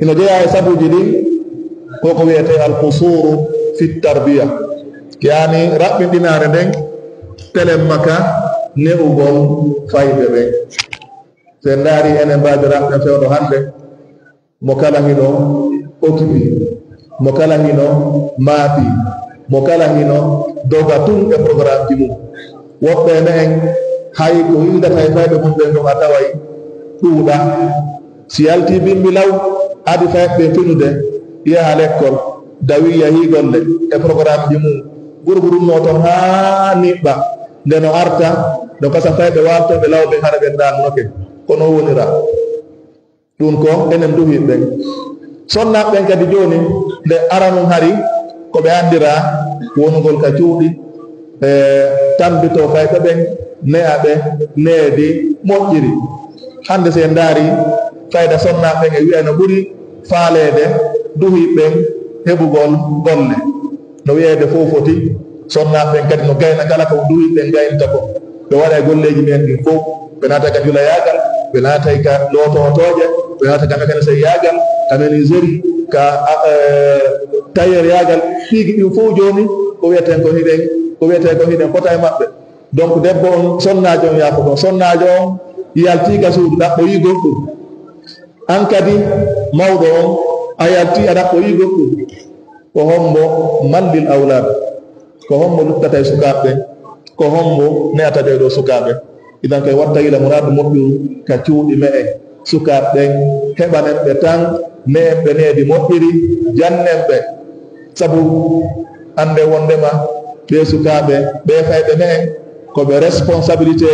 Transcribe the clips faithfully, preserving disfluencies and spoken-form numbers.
Ina jeyaa e sabuuji ɗin, koko wiyetee al qusuru fi tarbiya, yaani raɓɓinɗinaare nden, telemma ka ne'ugol fayɓe ɓen. So en ndaari enen baabiraaɓe ɓen fewndo hannde, mo kala hino okipi, mo kala hino maapi, mo kala hino doga tun e programmeji mum. Woɓɓe e me'en, hay ko windata e fayɓe mum ɓen ɗon a taway ɗuuɗa. Si yaltii bimbi law, adi fayɓe ɓen finude, yaha lekkol, dawi yahii golle e programmeji mum. Gurgurunnoo ton haa niɓɓa, nde no arta, no gasa fayɓe waaltooɓe law ɓen hara ɓen ɗaannoke. Kono wonira. Ɗun ko enen duhiiɓe ɓen. Sonnaaɓe ɓen kadi jooni, nde aranun hari ko ɓe anndiraa wonugol ka cuuɗi, e tammbitoo fayɓe ɓen, ne'a ɓe needi moƴƴiri. Hannde, si en ndaari fayda sonnaaɓe ɓen, e wi'a no ɓuri faaleede duhiiɓe ɓen heɓugol golle. No wiyeede fow foti, sonnaaɓe ɓen kadi no gayna kala ko duhiiɓe ɓen gaynta kon. Ɓe waɗa e golleeji men ɗin fow. Ɓe naata ka julayaagal, ɓe naata ka loototooje, ɓe naata ka mécanicien yaagal, ka menuiserie, ka, a, e, tailleur yaagal. Piiji ɗin fow jooni ko wiyeten ko hiɗen, ko wiyeten ko hiɗen fota e maɓɓe. Donc debbo on, sonnaajo on yaafo ɗon. Sonnaajo on yaltii ka suudu ɗaɓɓoyii goɗɗum. An kadi mawɗo on, a yaltii a ɗaɓɓoyii goɗɗum. Ko hombo mallil awlaad? Ko hombo luttata e sukaaɓe ɓen? Ko hombo ne'ata ɓee ɗoo sukaaɓe? Idan kay watta yila muraadu moƴƴuru ka cuuɗi me'en. Sukaaɓe ɓen heɓanen ɓe tan, ne'en ɓe needi moƴƴiri, jannen ɓe. Sabu annden wonndema ɓee sukaaɓe, ɓee fayɓe me'en, ko ɓe responsabilité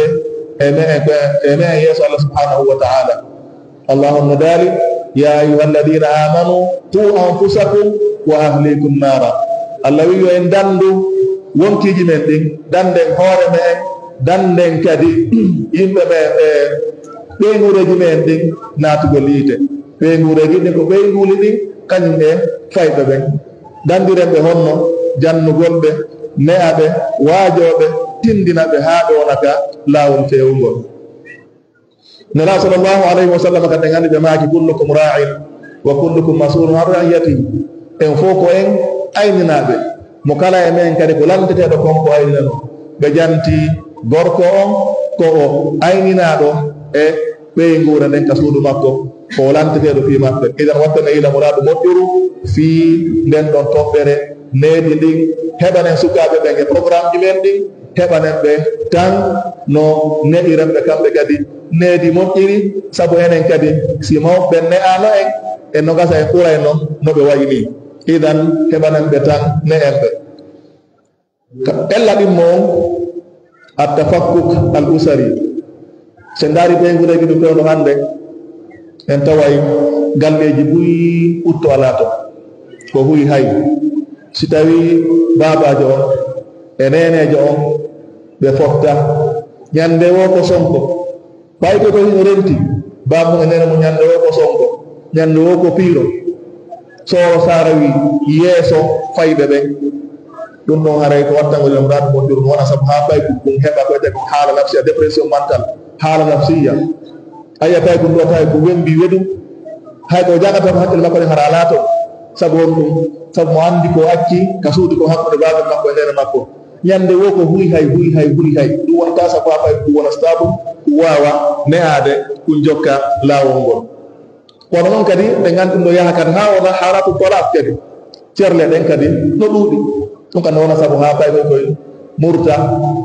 e me'en, e me'en yeeso Allah subhanahu wa ta'ala. Allahu no daali, "Ya ayyuhalladhina amanu qu anfusakum wa ahlikum nara." Allah wi'i yo en dandu wonkiiji men ɗin, danden hoore me'en, danden kadi yimɓe men, e ɓeynguureeji men ɗin naatugol yiite. Ɓeynguureeji ɗin ko ɓeynguuli ɗin, kañum e fayɓe ɓen. Dandiren ɓe honno? Jannugol ɓe, ne'a ɓe, waajoo ɓe, tindina ɓe haa ɓe wona ka laawol feewungol. Nelaaɗo sallallahu alayhi wa sallam kadi en anndi ɓe maaki, "Kullukum ra'in wa kullukum mas'ulun an ra'iyatihi." En fow ko en ayninaaɓe. Mo kala e men kadi ko lanteteeɗo kon ko ayninanoo. Ɓe janti gorko on ko o ayninaaɗo e ɓeynguure nden ka suudu makko, ko o lanteteeɗo fii maɓɓe. Idan watta en yila muraadu moƴƴuru fii nden ɗon toɓɓere needi ndin, heɓanen sukaaɓe ɓen e programmeji men ɗin, heɓanen ɓe tan no ne'iren ɓe kamɓe kadi needi moƴƴiri, sabu enen kadi si mawɓe ɓen ne'aano en, en no gasa en ɓurayno no ɓe wayi nii. Idan heɓanen ɓe tan, ne'en ɓe. Ka ella ɗimmo on, at-tafakkuk al-usari. Si en ndaari ɓeynguureeji ɗin fewndo hannde, en taway galleeji buy ɓutto alaa ton. Ko huy hay. Si tawii baabaajo on e neeneejo on ɓe fotta, ñannde woo ko sonko, ɓay ko, ko hino renti, baamu e neene mum ñannde woo ko sonko, ñannde woo ko piiro. Sooro Saara wi yeeso fayɓe ɓen. Ɗum ɗon haray ko wattangol yam raadu moƴƴuru no wona sabu haa ɓay ɗum heɓa ko etee ko haala nafsiya, dépression mentale, haala nafsiya. A yiya tawi ɗum ɗo tawi ko wembi weɗu. Hay ko jagata ko hakkille makko ɗen hara alaa ton. Sabu on ɗum, sabu mo anndi ko acci ka suudu ko hakkunde baaben makko e neene makko. Ñande woo ko huy hay, huy hay, huy hay. Ɗum wonata sabu haa ɓay ɗum wona stable, ɗum waawa ne'aade, ɗum jokka laawol ngol. Kono noon kadi, ɓe nganndi ɗum ɗo yaha kadi haa wona haalatu tolaak kadi. Cerle ɗen kadi no ɗuuɗi. Ɗum kadi no wona sabu haa paykoy koy murta,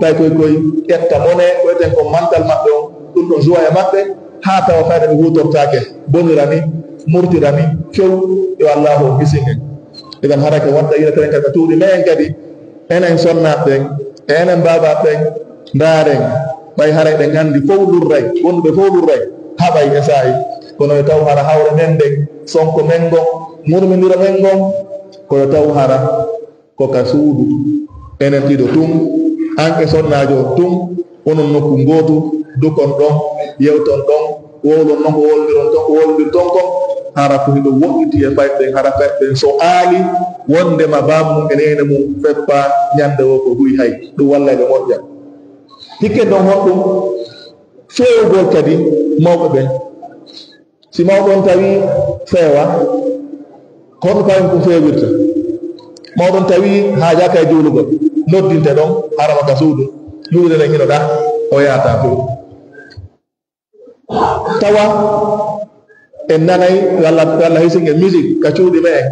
paykoy koy ƴetta mone, ko eten ko mantal maɓɓe on, ɗum ɗo joie e maɓɓe, haa tawa fayda ɓe huutortaake, bonirani, murtirani, few, yo Allaahu on hisin en. Idan hara ko wadda yila teren kadi ka tuuɗi me'en kadi, enen sonnaaɓe ɓen, e enen baabaaɓe ɓen, ndaaren, ɓay haray ɓe nganndi fow lurray, wonduɓe fow lurray, haɓay e saa'i. Kono yo taw hara hawre men nden, sonko men ngon, murmindiro men ngon, ko yo taw hara ko ka suudu. Enen ɗiɗo tun, an e sonnaajo on tun, onon nokku ngootu, dukon ɗon, yewton ɗon, wowlon non ko wowlondiron ton, ko wowlondirton kon, hara ko hiɗo woɗɗiti e fayɓe ɓen, hara fayɓe ɓen so aali wondema baaba mum e neene mum feppaa ñande woo ko huy hay, ɗum wallay ɓe moƴƴa. Hikken ɗon honɗum? Feewugol kadi mawɓe ɓen. Si mawɗo on tawi feewa, ko honno payen kun feewirta? Mawɗo on tawi haajaaka e juulugol, noddinte ɗon, harama ka suudu, juulde nden hino ɗaa, o yahataa few. Tawa en nanay walla, walla hisin e musique ka cuuɗi me'en.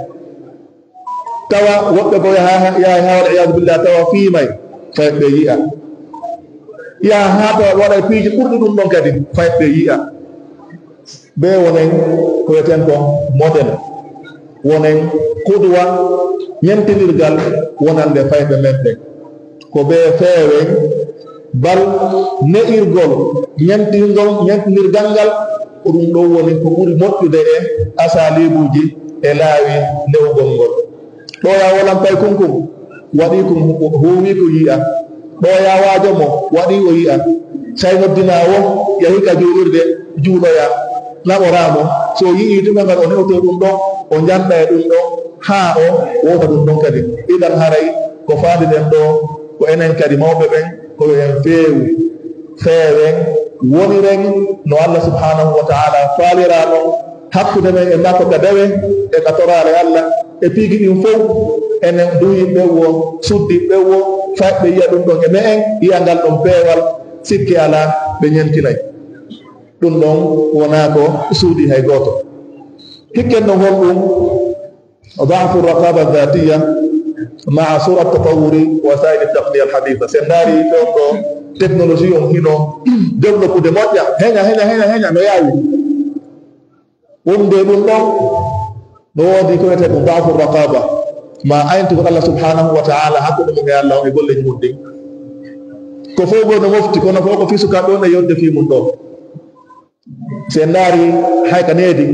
Tawa woɓɓe ko yaha, yaha, yaha, wal iyaazu billah, tawa fiimay, fay ɓe yi'a. Yaha haa tawa ɓe waɗay piiji ɓurɗi ɗum ɗon kadi, fay ɓe yi'a. Ɓe wonen ko wi'eten ko modèle, wonen qudwa, ñentinirgal wonande fayɓe men ɓen. Ko ɓe feewen, bal ne'irgol, ñentingol, ñentinirgal ngal, ko ɗum ɗon woni ko ɓuri moƴƴude e asaliibuuji e laawi ne'ugol ngol. Ɗo ya wolan pay kun kun, waɗi kun hu-, huuwi kun yi'a. Ɗo ya waajo mo, waɗi o yi'a. Say noddinaa wo, yahi ka juulirde, juuloya, naɓoraa mo. So o yi'ii tuma ngal o newtoo ɗum ɗon, o njannda e ɗum ɗon, haa o wowta ɗum ɗon kadi. Idan haray ko faandiɗen ɗo, ko enen kadi mawɓe ɓen, ko yo en feewu, feewen, woniren no Allah subhanahu wa ta'ala faaliraa non, hakkunde men e makko ka dewe e ka toraale Allah, e piiji ɗin fow, enen duhiiɓe wo, suddiiɓe wo, fayɓe yi'a ɗum ɗon e me'en, yi'a ngal ɗon peewal, sikke alaa, ɓe ñentinay. Ɗum ɗon wonaa ko suuɗii hay gooto. Hikken ɗon honɗum? Da'fu raqaba dhatiya ma'a surat tatawuri wasaili taqniya al haditha. Sen ndaari ɗon ɗo technologie on hino développude moƴƴa, heña, heña, heña, heña, no yaawi. Wonde ɗum ɗon, no woodi ko wiyetee ɗum da'fu raqaba, ma ayntugol Allah subhanahu wa ta'ala hakkunde mum e Allah on e golleeji mum ɗin. Ko fow goo no mofti, kono fow ko fii sukaaɓe on e yonde fii mum ɗo. Si en ndaari hay ka needi,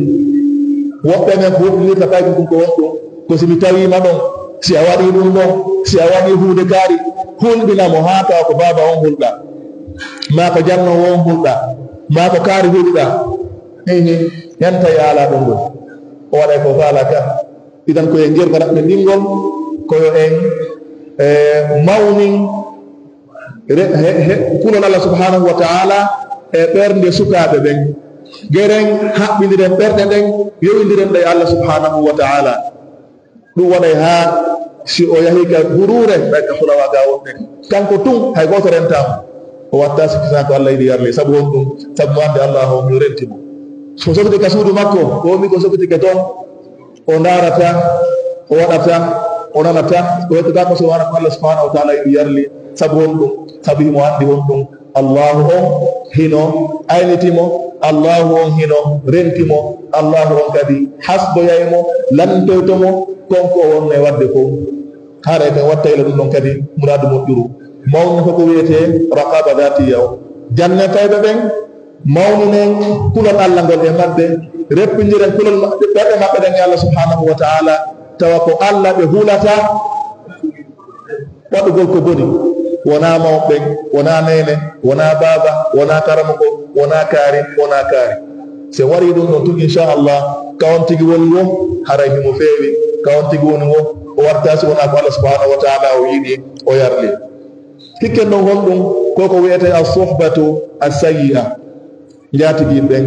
woɓɓe men ko huɓɓinirta kaydi ɗum ko wonɗum, ko si mi tawiima ɗon, si a waɗii ɗum ɗon, si a waɗii huunde kaari, hulɓina mo haa tawa ko baaba on hulɗa, maa ko jannoowo on hulɗa, maa ko kaari hulɗa. Ehe, hen tawi a alaa ɗum ɗon. O waɗay ko faala ka. Idan ko e ngirka raɓɓe ndingol, ko yo en, eh, mawnin re-, he, he, kulol Allah subhanahu wa ta'ala e ɓernde sukaaɓe ɓen. Geren haɓɓindiren ɓerɗe ɗen, yowindiren ɗe e Allah subhanahu wa ta'ala. Ɗum waɗay haa si o yahi ka guruure, ɓay ka fulawa ga wonɓe. Kanko tun, hay gooto rentaama. O watta sikki ko Allah yiɗi yarli. Sabu honɗum? Sabu mo anndi Allah on yo renti mo. So sokiti ka suudu makko, o mi ko sokiti ke toon, o ndaarata, o waɗata, o nanata, o yettata ko so wona ko Allah subhanahu wa ta'ala yiɗi yarli. Sabu honɗum? Sabu himo anndi honɗum? Allahu on hino ayniti mo, Allahu on hino renti mo, Allahu on kadi hasboyay mo, lantoyto mo kon ko o wonno e waɗde kon. Haray ɓe watta ila ɗum ɗon kadi muraadu moƴƴuru. Mawni ko ko wiyetee raqaba dhatiya o. Jannen fayɓe ɓen, mawninen kulol Allah ngol e maɓɓe, reppindiren kulol maɓɓe, ɓerɗe maɓɓe ɗen e Allah subhanahu wa ta'ala, tawa ko Allah ɓe hulata waɗugol ko boni. Wonaa mawɓe ɓen, wonaa neene, wonaa baaba, wonaa karamoko, wonaa kaari, wonaa kaari. Si en warii ɗum ɗon tun, inchallah, ka on tigi woni wo, haray himo feewi, ka on tigi woni wo, o warta si wonaa ko Allah subhanahu wa ta'ala o yiɗi, o yarli. Hikken ɗon honɗum? Ko ko wiyetee as-suhbatu as-sayyi'a. Njaatigi ɓen,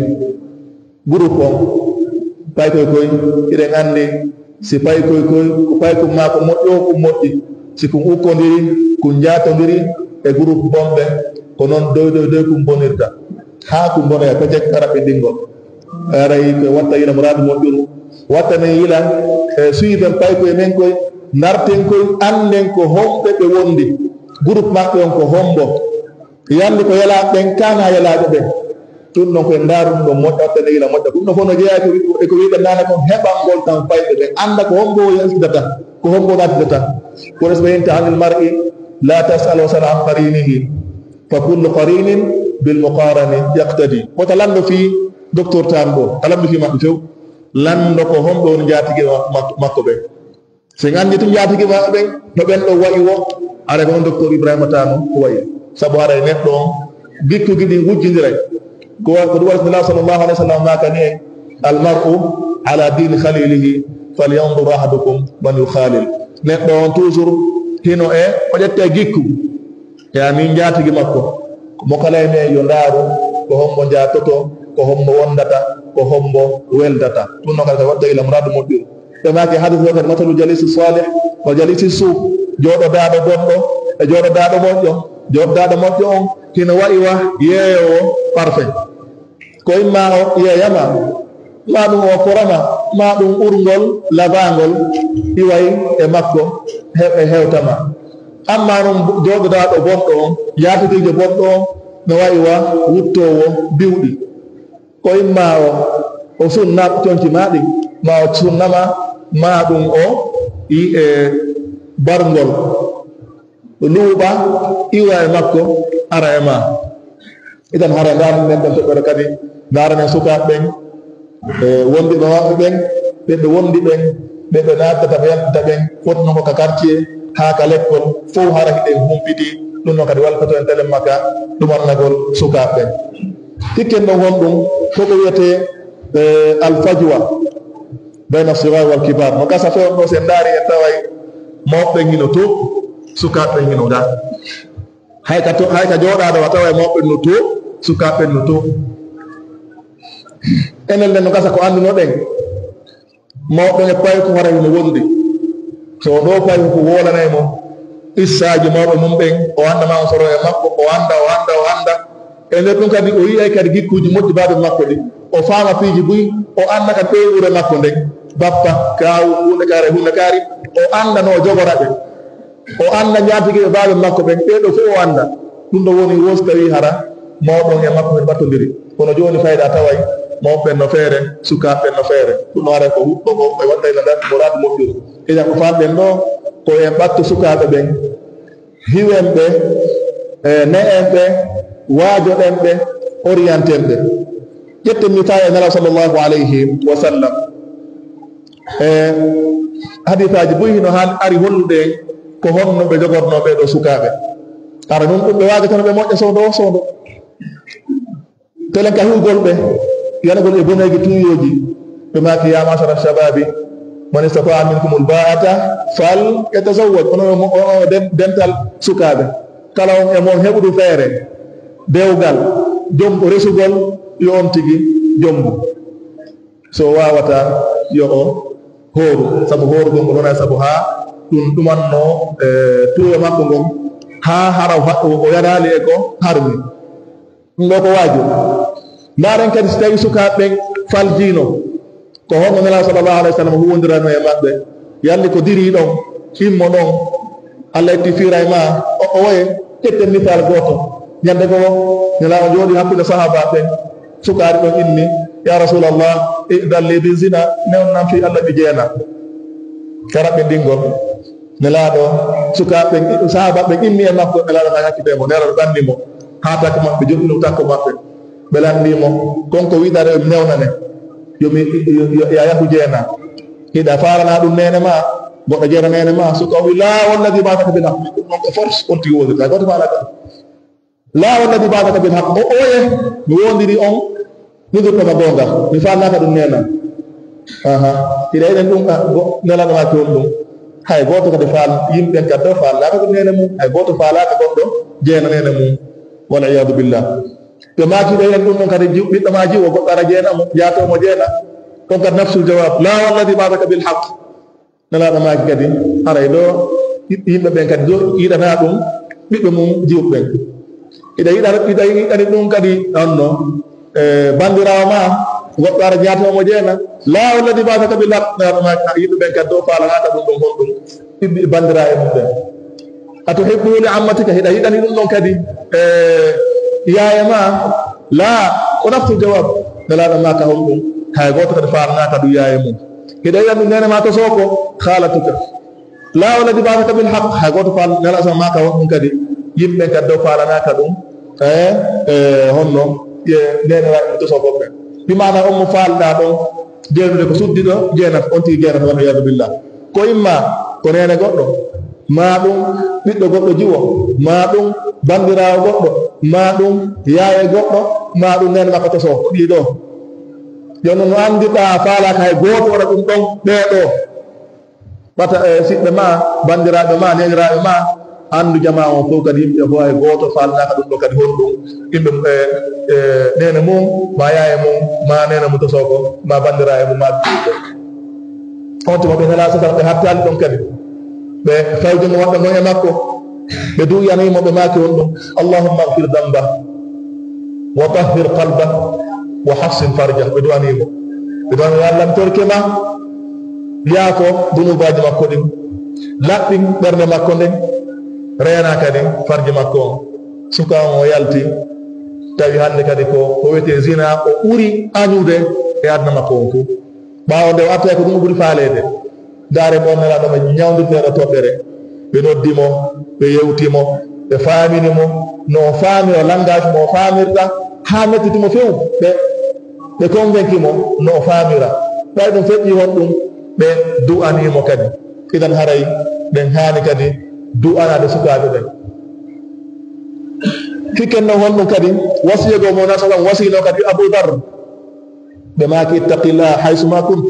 groupe on, paykoy koy, hiɗen anndi si paykoy koy, ko paykum maa ko moƴƴo, ko moƴƴi. Si kun ukkondiri, kun njaatondiri e groupe bonɓe, ko non doy doy doy kun bonirta. Haa kun bonoya pecek ka raɓɓinɗingol. Aray ɓe watta yila muraadu moƴƴuru. Watta men yila, e, suiven paykoy men koy, ndarten koy, annden ko homɓe ɓe wondi. Groupe maɓɓe on ko hombo. Yalli ko yalaaɓe ɓen, kana yalaaɓe ɓen. Ɗum ɗon ko en ndaaru ɗum ɗon moƴƴa, watta nde yila moƴƴa. Ɗum ɗon fof no jeyaa ko wi-, e ko wi'uɗen naane kon heɓangol tan fayɓe ɓen. Annda ko hombo o yaltidata, ko hombo o naatidata. Ko resɓe yinta anil mar'i, la tas'al wa sal an qarinihi. Fa kullu qarinin bil muqarani yaqtadi. Wota lanndo fii docteur tan ɗo, a lanndo fii maɓɓe few. Lanndo ko homɓe woni njaatigi ma-, mak-, makko ɓen. Si en anndi tun njaatigi maɓɓe ɓen, no ɓen ɗo wa'i wo, aray ko non docteur Ibrahima Tano wa'i. Sabu aray neɗɗo on, gikkugi ɗin wujjindiray. Ko wa-, ko ɗum waɗi Nulaaɗo sallallahu alayhi wa sallam maakani en, "Al mar'u ala dini khalilihi, falyanzur ahadukum man yukhalil." Neɗɗo on toujours hino e, o ƴetta e gikku. E amin njaatigi makko. Mo kala e men yo ndaaru, ko hombo njaatoto, ko hombo wondata, ko hombo weldata. Ɗum noon kadi, kadi waɗde ila muraadu moƴƴuru. Ɓe maaki hadis o kadi, masalu jalisi salih wa jalisi su. Jooɗodaaɗo bonɗo e jooɗodaaɗo moƴƴo. Jooɗodaaɗo moƴƴo on hino wa'i wa yeeyoowo parfum. Ko imma o yeeyama, ma ɗum o korama, ma ɗum urngol labaangol iway e makko, he-, e hewtama. Amma noon jooɗodaaɗo bonɗo on, yaatitiijo bonɗo on, no wa'i wa wuttoowo biwɗi. Ko imma o, o sunna conci ma ɗin, ma o sunnama, ma ɗum o yi e barngol. Luuɓa, iwa e makko, ara e ma. Idan hara ndaar men ɗon toɓɓere kadi, ndaaranen sukaaɓe ɓen, e wondiɓe maɓɓe ɓen, ɓe ɓe wondi ɓen, ɓe ɓe nattata ɓe yaltata ɓen, foti non ko ka quartier, haa ka lekkol, fow hara hiɗen humpiti, ɗum noon kadi wallitoto en telen makka ɗumannagol sukaaɓe ɓen. Hikken ɗon honɗum, koko wiyetee, e, alfajwa bayna sigaar wal kibaar. No gasa feewndo ɗo, si en ndaari en taway mawɓe ɓen hino to, sukaaɓe ɓen hino ga. Hay ka to, hay ka jooɗaaɗo a taway mawɓe ɓen no to, sukaaɓe ɓen no to. Enen nden no gasa ko anndunoɗen. Mawɓe ɓen e payko hara hino wondi. So o ɗo payko ko woolanay mo qissaaji mawɓe mum ɓen, o annda ma on soro e makko, o annda, o annda, o annda. E nder ɗum kadi o yi'ay kadi gikkuuji moƴƴi baaba makko ɗi. O faama piiji buy, o annda kadi ɗoyɓure makko nden. Bappa, kaawu, huunde kaari, huunde kaari. O annda no o jogora ɓe. O annda njaatigiiɓe baaba makko ɓen, ɓee ɗoo fof o annda. Ɗum ɗoo woni wo si tawii hara mawɗo on e makko ɓen ɓattondiri. Kono jooni fayda taway mawɓe ɓen no feere, sukaaɓe ɓen no feere. Ɗum ɗoo haray ko huɗɗo ko e waɗɗa ina nder muraadu moƴƴuru. Idan ko faalɗen ɗoo ko en ɓatto sukaaɓe ɓen, hiwen ɓe, e ne'en ɓe, waajoɗen ɓe, orienten ɓe. Ƴetten misaal e Nelaaɗo sallallahu alayhi wa sallam. E hadisaaji buy hino haan ari hollude ko honno ɓe jogornoo ɓee ɗoo sukaaɓe. Hara nun ɗum ɓe waagata no ɓe moƴƴa soodo o soodo. Telen ka huugol ɓe, yanagol e boneeji tuuyooji. Ɓe maaki, "Yaa ma'shara shababi, man istata'a minkumul ba'ata fal yatazawwaj." Onon mo, o, o den-, dental sukaaɓe. Kala on e mon heɓuɗo feere, dewgal, jom-, resugol, yo on tigi jombu. So waawataa, yo o hooru. Sabu hoorugol ngol wonaa sabu haa ɗum ɗumannoo, e, tuuyo makko ngon, haa hara o, o yaraali e ko harmi. Ɗum ɗoo ko waaju. Ndaaren kadi, si tawii sukaaɓe ɓen faljiino, ko honno Nelaaɗo sallallahu alayhi wa sallam huwondiranoo e maɓɓe? Yalli ko dirii ɗon, immo ɗon, Alla itti fiira e ma, o, o woye, ƴetten misaal gooto. Ñande goo, Nelaaɗo jooɗii hakkunde sahaabaaɓe ɓen, sukaari ɗon inni, "Yaa Rasuulallah, i'dhan li bi zina, newnan fii Alla mi jeena." Ka raɓɓinɗingol, Nelaaɗo, sukaaɓe ɓen, sahaabaaɓe ɓen inni e makko, Nelaaɗo ma hakkitee mo, Nelaaɗo ɓanni mo, haa takko maɓɓe, joɗɗino takko maɓɓe. Ɓe lanndii mo, "Kon ko wiɗɗaa ɗoo mi newnane, yo mi, yo, yo, yo a yahu jeena. Hiɗa faalana ɗum neene ma, goɗɗo jeena neene ma?" Suka o wi, "Laa walladhi ba'athaka bil haqq." Ɗum noon ko force on tigi wondirta, gooto faalaaka. "Laa walladhi ba'athaka bil haqq." O oye, mi wondiri on, noddirɗo ma goonga. Mi faalnaaka ɗum neena. Aha. Hiɗa eɗen ɗum, ah, go-, Nelaaɗo ma toon ɗum. Hay gooto kadi faal-, yimɓe ɓen kadi ɗoo faalnaaka ɗum neene mum. Hay gooto faalaaka goɗɗo jeena neene mum. Wal iyaadu billah. Ɓe maaki ɓe en ɗum ɗon kadi jiw-, ɓiɗɗo ma jiwo, goɗɗo ara jeena mo, yaatoo mo jeena. Ɗon kadi nafsul jawaab. "Laa walladhi ba'athaka bil haqq." Nelaaɗo maaki kadi, haray ɗoo yimɓe ɓen kadi ɗoo yiɗanaa ɗum ɓiɓɓe mum jiwɓe ɓen. Hiɗa yiɗa, hiɗa yiɗani ɗum kadi honno, e, banndiraawo ma, goɗɗo ara ñaatoo mo jeena. "Laa walladhi ba'athaka bil haqq." Nelaaɗo maaki, a, yimɓe ɓen kadi ɗoo faalanaaka ɗum ɗon honɗum ɓiɓɓe banndiraaɓe mum ɓen. "Atuhibbuhu li ammatika?" Hiɗa yiɗani ɗum ɗon kadi, e, yaaye ma? "Laa." Ko nafsu jawaab. Nelaaɗo maaka honɗum? Hay gooto kadi faalanaaka ɗum yaaye mum. Hiɗa yiɗani ɗum neene ma to sooko? "Khalatuka." "Laa walladhi ba'athaka bil haqq." Hay gooto faal-, Nelaaɗo maaka honɗum kadi? Yimɓe ɓen kadi ɗoo faalanaaka ɗum. E, e, honno? E, neene waɗi ɗum to sooko ɓe. Bi maana on mo faalɗaa ɗon, jeenude ko suddiɗo, jeenata, on tigi jeenata, wal iyaadu billah. Ko imma ko neene goɗɗo, maa ɗum ɓiɗɗo goɗɗo jiwo, maa ɗum banndiraawo goɗɗo, maa ɗum yaaye goɗɗo, maa ɗum neene makko to sooko. Ko ɗii ɗoo. Jooni no anndirɗaa a faalaaka hay gooto waɗa ɗum ɗon, ɓee ɗoo. Ɓata, e, siɓɓe ma, banndiraaɓe ma, neeniraaɓe ma, Anndu jamaa on fof kadi, yimɓe fof hay gooto faalnaaka ɗum ɗo kadi. Honɗum? Yimɓe, e, e, neene mum, ma yaaye mum, ma neene mum to Soogo, ma banndiraaye mum, ma ɓiɓɓe. On tuma ɓe Nelaaɗo satan, ɓe hattaali ɗon kadi. Ɓe fawjini wonɓe mo e makko. Ɓe du'animo, ɓe maaki honɗum? "Allahumma ighfir dhanba wa tahhir qalba wa hassin farja." Ɓe du'animo. Ɓe du'ani, "Yo Allah, mi torike ma, yaafo dunubaaji makko ɗin, laɓɓin ɓernde makko nden, reena kadi farji makko on." Suka on o yalti, tawi hannde kadi ko, ko wiyetee zina, o ɓuri añude e aduna makko on fof. Ɓaawo nde o artay ko ɗum o ɓuri faaleede. Ndaare mo Nelaaɗo mo ñawndirteeɗo toɓɓere. Ɓe noddi mo, ɓe yewti mo, ɓe faamini mo no o faamira, langage mo o faamirta, haa mettiti mo few. Ɓe, ɓe convaincu mo no o faamira. Ɓay ɗum feƴƴi honɗum, ɓe du'anii mo kadi. Idan haray ɓen haani kadi du'anaade sukaaɓe ɓen. Hikken non honɗum kadi, wasiyego mo Nelaaɗo sallam wasiino kadi Abu Dharr. Ɓe maaki, "Ittaqillaha haysu ma kunt,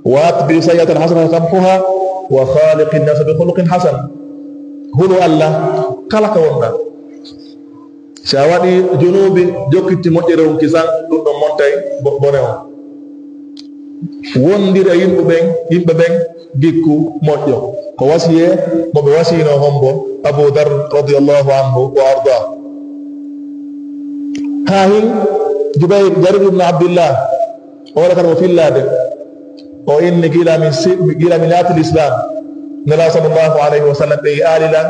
wa atbi sayyi'atal hasanata tamhuha, wa khaliqin nasa bi khuluqin hasan." Hulu Allah kala ka wonɗa. Si a waɗi junuubi, jokkitti moƴƴere on kisan, ɗum ɗon montay bo-, bone on. Wondir e yimɓe ɓen, yimɓe ɓen gikku moƴƴo. Ko wasiyee mo ɓe wasiyno hombo Abu Dharr radiyallahu anhu wa arda. Haa hin Jubayr, Jarir ibn Abdillah, o waɗa kadi mo fillaade. O inni, gila min si-, gila mi naati Lislaam, Nelaaɗo sallallahu alayhi wa sallam ɓe yi'aali lan,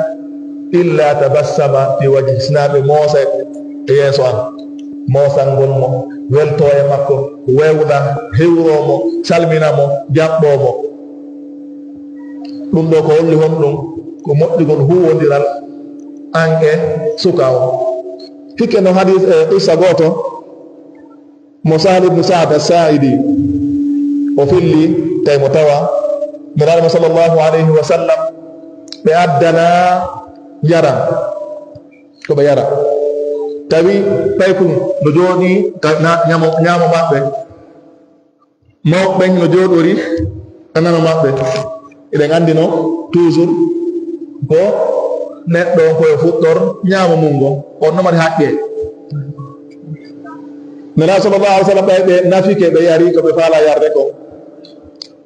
illa tabassama fi wajhi, sinaa ɓe moosa e yeeso an. Moosangol mo, weltoo e makko, wewna, hewroo mo, salmina mo, jaɓɓoo mo. Ɗum ɗo ko holli honɗum? Ko moƴƴugol huuwondiral an e suka o. Hikke no hadis, e qissa gooto mo Sahal ibn Sa'd as-Sa'idi o filli, tawi mo tawa Nelaaɗo mo sallallahu alayhi wa sallam, ɓe addana njaram. Ko ɓe yara. Tawi paykun no jooɗii ka na-, ñamo, ñaamo maɓɓe. Mawɓe ɓen no jooɗori ka nano maɓɓe. Eɗen anndi no toujours ko neɗɗo on ko yo fuɗɗor ñaamo mum ngon. On no mari haqqe. Nelaaɗo sallallahu alaihi wasallam ɓay ɓe nafike, ɓe yari ko ɓe faala yarde ko.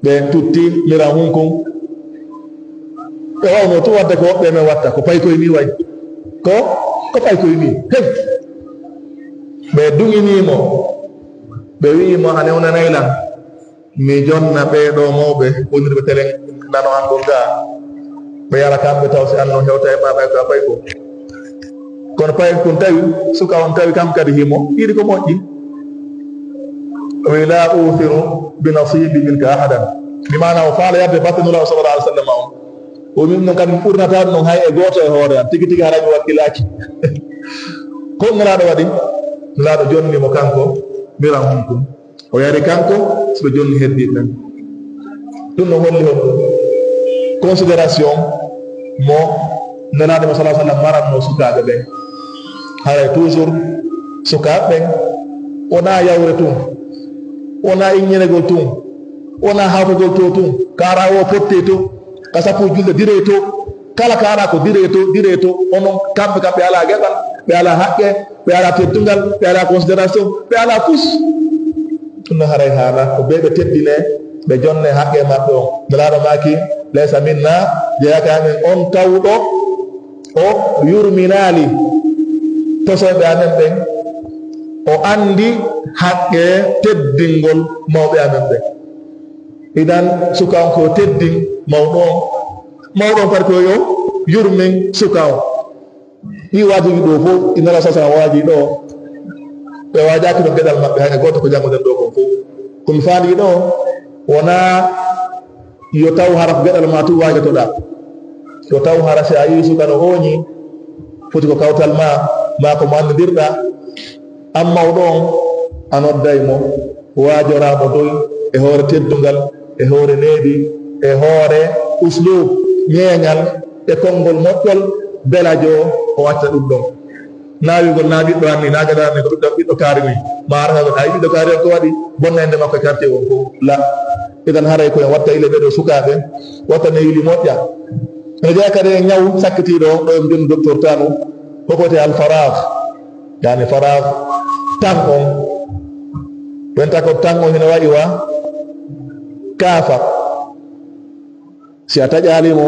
Ɓe tutti mira hunkun. Ɓe wawno tun wadde ko woɓɓe men watta, ko paykoy ni way. Ko, ko paykoy ni. Hey! Ɓe duŋinii mo. Ɓe wi'i mo, "A newnanay lan. Mi jonna ɓee ɗoo mawɓe wonirɓe telen nano an ɗon gaa. Ɓe yara kamɓe taw si an non hewta e ma ɓay ko a payko." Kono paykun tawi, suka on tawi kam kadi himo yiɗi ko moƴƴi. O wi, "La uthiru bi nasibi minka ahadan." Bi maana o faala yarde batte Nulaaɗo sallallahu alaihi wasallam on. O min non kadi mi ɓurnata ɗum non hay e gooto e hoore an. Tigi tigi haray mi wakkilaaki. Ko Nulaaɗo waɗi? Nulaaɗo jonni mo kanko, miran hunkun. O yari kanko, so ɓe jonni heddiiɓe ɓen. Ɗum no holli honɗum? Considération mo Nelaaɗo mo sallallahu alaihi wasallam maranno sukaaɓe ɓen. Haray toujours sukaaɓe ɓen wonaa yawre tun, wonaa iññinegol tun, wonaa hawtagol to tun, kaara o potte to, ka sappo julde dire to, kala kaara ko dire to, dire to, onon kamɓe kam ɓe alaa geɗal, ɓe alaa haqqe, ɓe alaa teddungal, ɓe alaa considération, ɓe alaa fus. Ɗum no haray haala ko ɓe ɓe teddine, ɓe jonne haqqe maɓɓe on. Nelaaɗo maaki, "Laysa minna, jeyaaka e amen on tawɗo o yurminaali tosoyɓe amen ɓen, o anndi haqqe teddingol mawɓe amen ɓen." Idan, suka on ko teddin mawɗo on. Mawɗo on kadi ko yo yurmin suka on. Ɗi waajibi ɗo fof, Nelaaɗo sasa waaji ɗo. Ɓe waajaaki ɗon geɗal maɓɓe, hay gooto ko janngoɗen ɗo kon fof. Ko mi faandi ɗo, wonaa yo taw hara ko geɗal ma tun waajotoɗaa. Yo taw hara si a yii suka no ooñi, foti ko kawtal ma, maa ko mo anndirɗaa. An mawɗo on, a nodday mo, waajoraa mo doy e hoore teddungal, e hoore needi, e hoore uslub, ñeeñal, e konngol moƴƴol, belajo o acca ɗum ɗon. Naawigol naa ɓiɗɗo an ni, naa gaɗa an ni, ko ɓiɗɗo, ɓiɗɗo kaari ni. Ma ara ka ay ɓiɗɗo kaari on ko waɗi bonnande makko e quartier on fof. La. Idan haray ko en watta ile ɓeɗo sukaaɓe, watta ne ili moƴƴa. Ene jeyaa kadi e ñaw sakkitiiɗo on, ɗo en mbiyata docteur Tanu, ko ko wiyetee al farag, yani farag, tan on. Wonta ko tan on hino wayi wa kaafa. Si a taƴaali mo,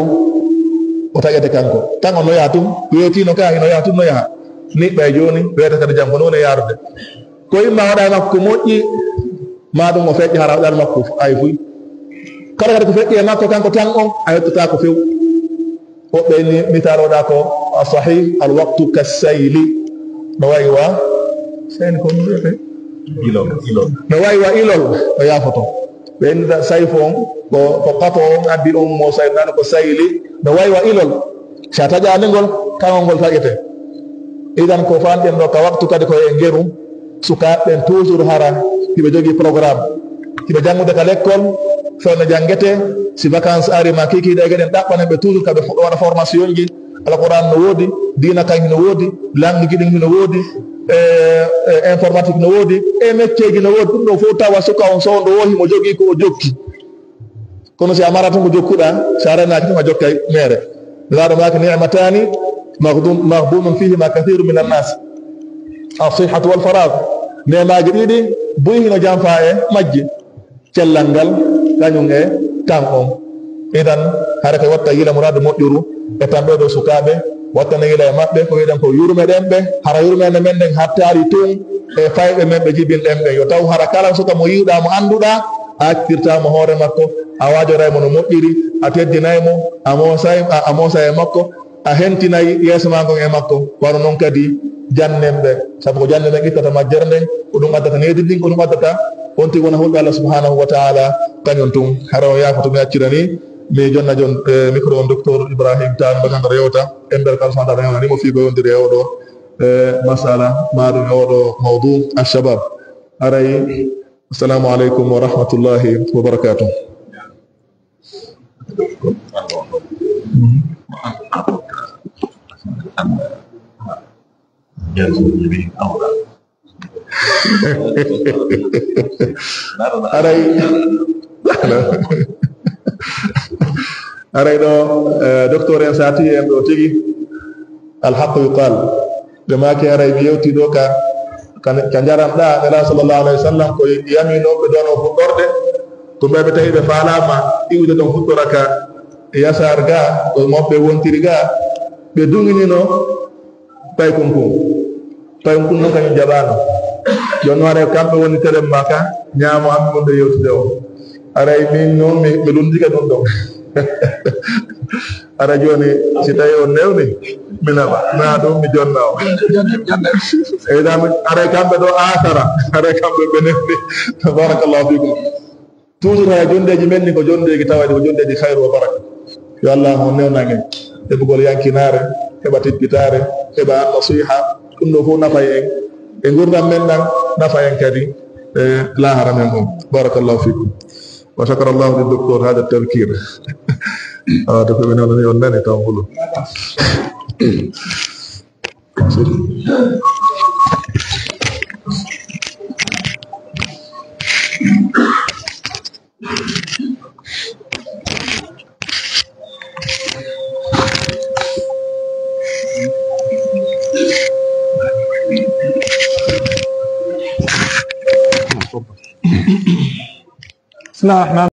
o taƴete kanko. Tan on no yaha tun, weetino ka, hino yaha tun, no yaha. Niɓɓa e jooni, weeta kadi jam, ko no woni e yaarude. Ko imma waɗa e makko ko moƴƴi, maa ɗum o feƴƴa hara waɗal makko ay fuy. Kala kadi ko feƴƴi e makko kanko tan on, a yettotaako few. Woɓɓe ni misaal waɗa ko a sahih, al waqtu ka sayli. No wayi wa, sayli ko no wiyete? Ilol, ilol. No wayi wa ilol, o yaafoto. Ɓe innda sayfu on, ko, ko kato on addi on mo saynaano ko sayli. No wayi wa ilol. Si a taƴaani ngol, kangol ngol taƴete. Idan ko faanɗen ɗo ka waktu kadi ko e ngeru, sukaaɓe ɓen toujours hara hiɓe jogii programme. Hiɓe janngude ka lekkol, fewndo janngetee, si vacances ari ma kiikiiɗe e geɗen ɗaɓɓanen ɓe toujours ka ɓe fo-, waɗa formation ji. Alquran no woodi, diina kan hino woodi, langue ji ɗin hino woodi, e, e, informatique no woodi, e métier ji no woodi. Ɗum ɗo fof tawa suka on soondo wo himo jogii ko o jokki. Kono si a mara tan ko jokkuɗaa, si a renaaki tan a jokkay meere. Nelaaɗo maaki, "Ni'mataani maghdum-, maghbunun fiihima kathiirun minan naas, as-sihhatu wal faraagh." Neemaaji ɗiɗi buy hino janfaa e majji. Cellal ngal, kañum e tan on. Idan, hara ko watta yila muraadu moƴƴuru e tan ɓee ɗoo sukaaɓe, wattana yila e maɓɓe, ko wiɗen ko yurmeɗen ɓe, hara yurmeende men nden hattaali tun e fayɓe men ɓe jibinɗen ɓe. Yo taw hara kala suka mo yi'uɗaa, mo annduɗaa, a accirtaa mo hoore makko, a waajoray mo no moƴƴiri, a teddinay mo, a moosay, a, a moosa e makko, a hentinay yeeso maa ngon e makko. Wano non kadi jannen ɓe, sabu ko jannen ɓen ittata majjere nden, ko ɗum addata needi ndin, ko ɗum addata on tigi wona hulɓe Allah subhanahu wa ta'ala, kañum tun. Hara o yaafoto mi accira ni, mi jonna jon, eh, micro on docteur Ibrahim Tall, mbaɗa ngar yewta, e nder kala so ndaa yewta ni mo fii ko yondiri e oɗo, eh, masala, maa ɗum e oɗo mawdu, al-shabab. Aray, assalamu aleykum wa rahmatullahi wa barakatuh. Aray, aray ɗo, eh, docteur en saati en ɗo tigi, al haqqu yuqal. Ɓe maaki, haray mi yewti ɗo ka, ka, ka njaram ɗa, Nela sallallahu alayhi wa sallam ko yaminooɓe dono fuɗɗorde, ko mbiyaɓe tawi ɓe faalaama iwde ɗon fuɗɗora ka yasaar ga, ko moɓɓe wontiri ga, ɓe duŋinino paykun kun. Paykun kun non kañum jaɓaano. Jooni haray kamɓe woni telen ma ka, ñaamo an wonde yewtude o. Haray min noon mi, mi lunndike ɗum ɗon. Hara jooni, si tawi on newni, mi naɓa. Mi naɓa ɗum, mi jonna on. Jonne, jonne. Eyi, dami, haray kamɓe ɗo aasara, haray kamɓe ɓe newni. Barakallahu fikum. Toujours hara jonndeeji men ni ko jonndeeji tawaɗi ko jonndeeji khayru wa baraka. Yo Allah on newnan en heɓugol yankinaare, heɓa tippitaare, heɓa an nasiha. Ɗum ɗo fof nafay en e ngurdam men ɗan, nafa en kadi e laahara men on. Barakallahu fikum. Wa shakara Allahu lil docteur hada tadhkir. Ah, docteur, ɓe newni on nani taw ngulu. بسم الله الرحمن